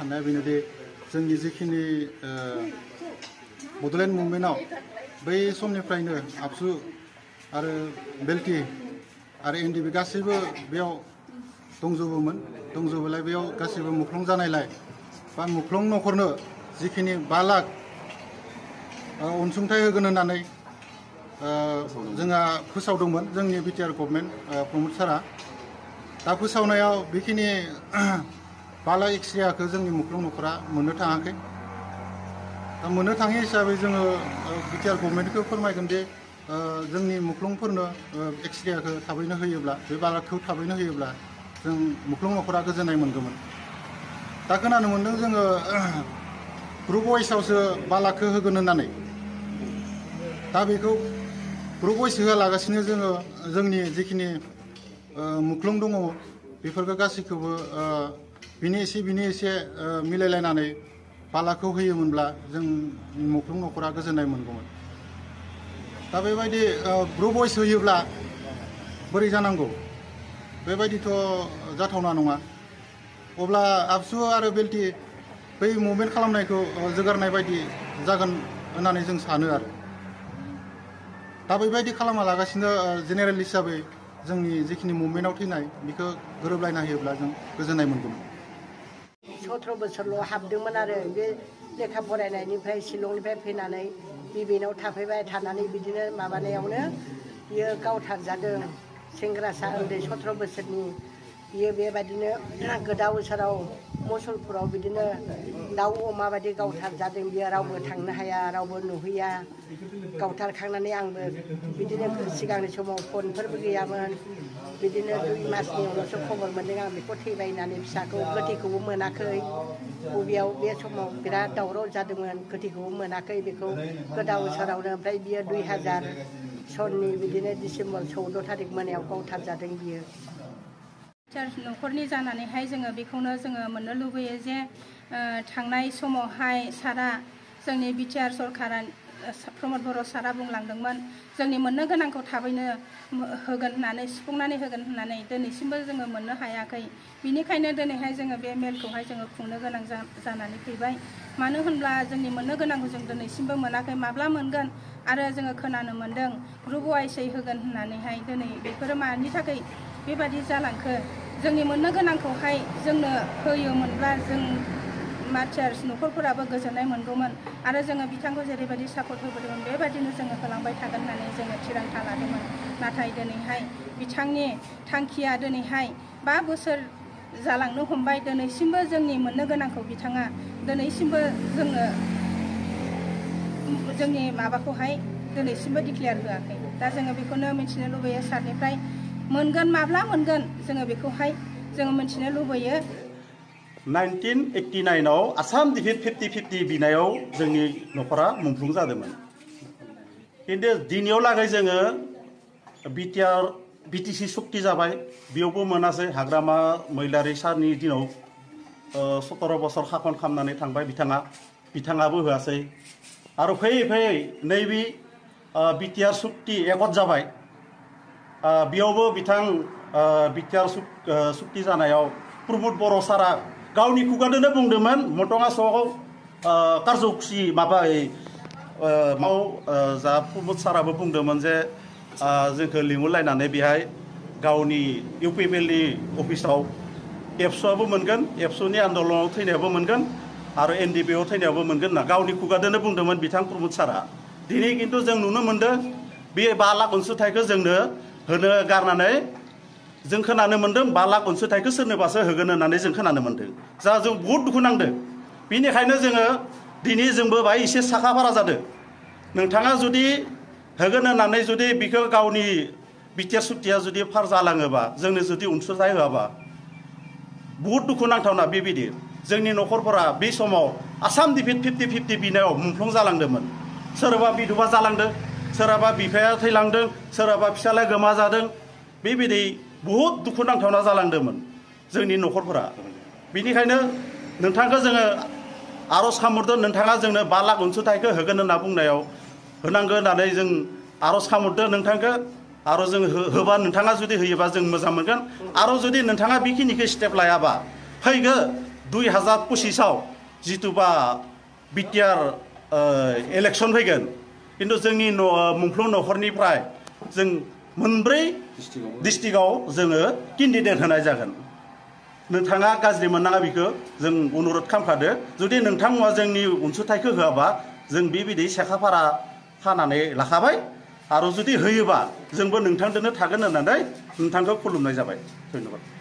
साननाया बेनोदि जोंनि जिखिनि बड'लेण्ड मुभमेन्टआव बै समनिफ्रायनो आबसु आरो बेल्टि आरो एनडिबि गासैबो बेयाव दंजोबोलाय बेयाव गासैबो मुख्लं जानायलाय बा मुख्लं न'खरनो जिखिनि 5 लाख अनसुंथाइ होगोन होननानै जोंहा फोसावदोंमोन जोंनि बिटिआर गभर्नमेन्ट प्रमद सारा दा फोसावनायाव बेखिनि 5 लाख एक्सट्राखौ जोंनि मुख्लं न'खरा मोननो थाङाखै दा मोननो थाङि हिसाबै जोङो बिटिआर गभर्नमेन्टखौ फोरमायगोन दि जोंनि मुख्लंफोरनो एक्सट्राखौ थाबैनो होयोब्ला बे 5 लाखखौ थाबैनो होयोब्ला जों मुख्लं न'खरा गोजोननाय मोनगौमोन दा खोनानो मोन्दों जोङो ग्रुप वाइसआवसो 5 लाखखौ होगोन होननानै दा बेखौ ग्रुप वाइस होआलागासिनो जोङो जोंनि जिखिनि मुख्लं दङ बेफोरखौ गासैखौबो बिनि एसे मिलायलायनानै 5 लाखखौ होयोमोनब्ला जों मुख्लं न'खरा गोजोननाय मोनगौमोन दा बेबायदि ग्रुप वाइस होयोब्ला बोरै जानांगौ बेबायदिथ' जाथावना नङा अब्ला आबसु आरो बेल्टि बै मुभमेन्ट खालामनायखौ जोगारनाय बायदि जागोन होननानै जों सानो आरो दा बेबायदि खालामालागासिनो जेनेरेल हिसाबै जोंनि जिखिनि मुभमेन्टआव थैनाय बेखौ गोरोबलायना होयोब्ला जों गोजोननाय मोनगौमोन 17 बोसोरल' हाबदोंमोन आरो बे लेखा फरायनायनिफ्राय शिलंनिफ्राय फैनानै बिबेनाव थाफैबाय थानानै बिदिनो माबानायावनो बियो गावथारजादों सेंग्रासा उन्दै 17 बोसोरनि बियो बेबायदिनो गोदाव सोराव मुसलपुराव बिदिनो दाउ अमा बायदि गावथारजादों बियो रावबो थांनो हाया रावबो नुहैया गावथारखांनानै आंबो बिदिनो सिगांनि समाव फनफोरबो गैयामोन बिदिनो 2 मासनि उनावसो खबर मोन्दों आं बेखौ थैबाय होननानै फिसाखौ गोथैखौबो मोनाखै बबेयाव बे समाव बिराद दावराव जादोंमोन गोथैखौबो मोनाखै बेखौ गोदाव सोरावनो ओमफ्राय बियो 2000 सननि बिदिनो डिसेम्बर 14 थारिख मोनायाव गावथारजादों बियो न'खरनि जानानैहाय जोङो बेखौनो जोङो मोननो लुबैयो जे थांनाय समावहाय सारा जोंनि बिटिआर सरकारा प्रमद बर' सारा बुंलांदोंमोन जोंनि मोननो गोनांखौ थाबैनो होगोन होननानै सुफुंनानै होगोन होननानै दिनैसिमबो जोङो मोननो हायाखै बिनिखायनो दिनैहाय जोङो बे मेलखौहाय जोङो खुंनो गोनां जानानै फैबाय मानो होनब्ला जोंनि मोननो गोनांखौ जों दिनैसिमबो मोनाखै माब्ला मोनगोन आरो जोङो खोनानो मोन्दों ग्रुप वाइसै होगोन होननानैहाय दिनै बेफोरो मानि थाखाय बेबादि जालांखो जोंनि मोननो गोनांखौहाय जोंनो होयोमोनब्ला जों मार्टियार्स न'खरफोराबो गोजोननाय मोनगौमोन आरो जोङो बिथांखौ जेरैबायदि सापर्ट होबोदोंमोन बेबायदिनो जोङो होलांबाय थागोन होननानै जोङो थिरांथा लादोंमोन नाथाय दिनैहाय बिथांनि थांखिया दिनैहाय 5 बोसोर जालांनो हमबाय दिनैसिमबो जोंनि मोननो गोनांखौ बिथाङा दिनैसिमबो जोंनो जोंनि माबाखौहाय दिनैसिमबो डिक्लेयार होआखै दा जोङो बेखौनो मिथिनो लुबैयो सारनिफ्राय मोनगोन माब्ला मोनगोन जोङो बेखौहाय जोङो मिथिनो लुबैयो 1989 आव आसाम डिफिट 50-50 बिनायाव जोंनि न'खरा मुंख्लं जादोंमोन खिन्थु दिनैयाव लागै जोङो बिटिसि सुक्ति जाबाय बेयावबो मोनासै हाग्रामा मैलारि सारनि दिनाव 17 बोसोर शासन खालामनानै थांबाय बिथाङाबो होआसै आरो फैयै नैबे बिटिआर सुक्ति एकद जाबाय बेयावबो बिथां बिटिआर सुक्ति जानायाव प्रमद बर' सारा गावनि खुगादोनो बुंदोंमोन मटङा स'आव कारज'खुसि माबा जा प्रमद साराबो बुंदोंमोन जे जोंखौ लिंहरलायनानै बेहाय गावनि इउपिपिएलनि अफिसाव एबसुआबो मोनगोन एबसुनि आन्दलनाव थैनायाबो मोनगोन आरो एनडिपिआव थैनायाबो मोनगोन ना गावनि खुगादोनो बुंदोंमोन बिथां प्रमद सारा दिनै खिन्थु जों नुनो मोन्दों बे 5 लाख अनसुंथाइखौ जोंनो होनो गारनानै जों खोनानो मोन्दों 5 लाख अनसुंथाइखौ सोरनोबासो होगोन होननानै जों खोनानो मोन्दों जा जों बहुद दुखु नांदों बेनिखायनो जोङो दिनै जोंबो बाहाय एसे साखा फारा जादों नोंथाङा जुदि होगोन होननानै जुदि बेखौ गावनि बिटिआर सुक्तिया जुदि फार जालाङोबा जोंनो जुदि अनसुंथाइ होआबा बहुद दुखु नांथावना बेबायदि जोंनि न'खरफोरा बे समाव आसाम डिफिट 50-50 बिनायाव मुंख्लं जालांदोंमोन सोरबा बिधवा जालांदों सोरहाबा बिफाया थैलांदों सोरहाबा फिसाला गोमा जादों बेबायदि बहुद दुखु नांथावना जालांदोंमोन जोंनि न'खरफोरा बेनिखायनो नोंथांखौ जोङो आर'ज खालामहरदों नोंथाङा जोंनो 5 लाख अनसुंथाइखौ होगोन होनना बुंनायाव होनांगौ होननानै जों आर'ज खालामहरदों नोंथांखौ आरो जों होबा नोंथाङा जुदि होयोबा जों मोजां मोनगोन आरो जुदि नोंथाङा बेखिनिखौ स्टेप लायाबा फैगौ 2025 जितुबा बिटिआर इलेक्शन फैगोन किन्तु जोंनि मुंख्लं नखरनिफ्राय जों मोनब्रै डिस्ट्रिक्टआव जोङो केन्डिडेट होनाय जागोन नोंथाङा गाज्रि मोननाङा बेखौ जों अनुरोध खालामखादो जुदि नोंथांमोना जोंनि अनसुंथाइखौ होआबा जों बेबायदि सेखाफारा खानानै लाखाबाय आरो जुदि होयोबा जोंबो नोंथांजोंनो थागोन होननानै नोंथांखौ खुलुमनाय जाबाय धन्यबाद